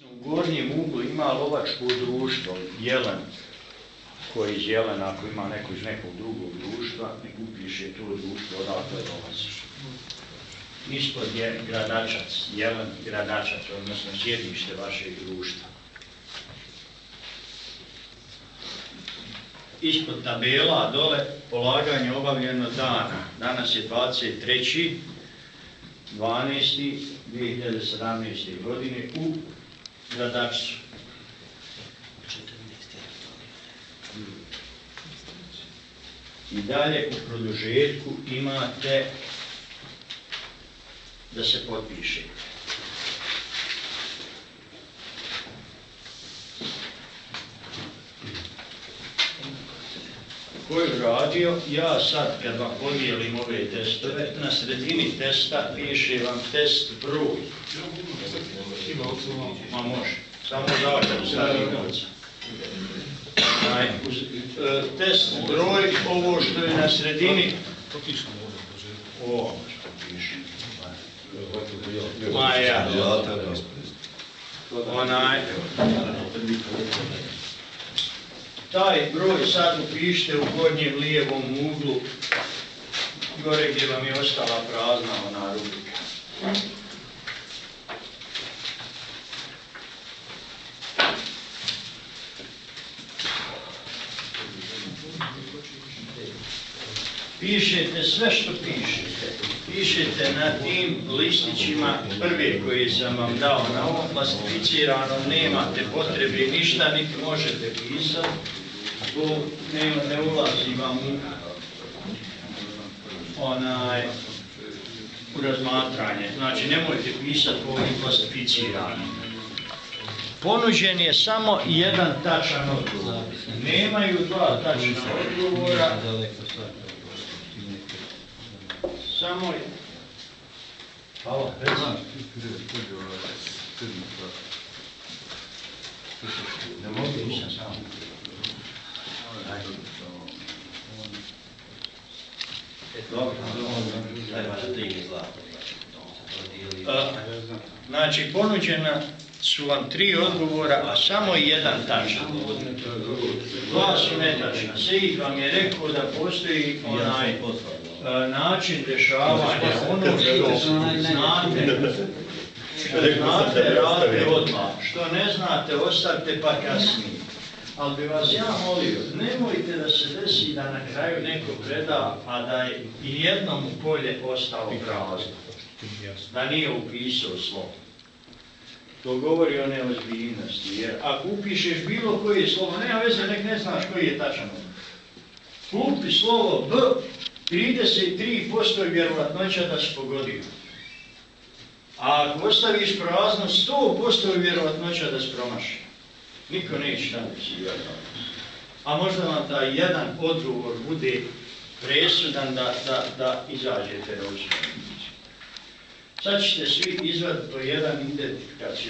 U gornjem uglu ima lovačko društvo, Jelen, koji iz Jelena, ako ima neko iz nekog drugog društva, nek upiše to društvo odakle dolazi. Ispod je Gradačac, Jelen Gradačac, odnosno sjedište vašeg društva. Ispod tabela dole polaganje obavljeno dana. Danas je 23.12.2017. godine u Gradačcu. I dalje u produžetku imate da se potpiše. Ko je uradio? Ja sad kad vam podijelim ove testove, na sredini testa piše vam test broj. Ma može, samo zakladu stavim novca. Test broj, ovo što je na sredini, ovo što piše. Maja, taj broj sad upišite u gornjem lijevom uglu, gore gdje vam je ostala prazna ona rubrika. Pišete sve što pišete. Pišete na tim listićima prve koje sam vam dao na ovom plastificiranom, nemate potrebe ništa, niti možete pisati. Tu ne ulazi vam u razmatranje. Znači nemojte pisati ovim plastificiranim. Ponuđen je samo jedan tačan odgovor. Nemaju dva tačna odgovora. Samo je. Hvala, prezam. Ne mogu nisam samo. Znači, ponuđena su vam 3 odgovora, a samo jedan tačan. Dva su netačna. Sejid vam je rekao da postoji način rješavanja ono što znate, radite odmah. Što ne znate, ostavite pa kasnije. Ali bi vas ja molio, nemojte da se desi da na kraju neko preda, a da je i jednom u polje ostalo prazno. Da nije upisao slovo. To govori o neozbiljnosti, jer ako upišeš bilo koje slovo, nema veze, nek ne znaš koji je tačan. Upi slovo B, 33% je vjerovatnoća da si pogodio. A ako ostaviš prazno, 100% je vjerovatnoća da si promašio. Niko neće tamo upisivati. A možda vam taj jedan odgovor bude presudan da izađete na uspjeh. Sad ćete svi izvaditi po jedan identifikacijski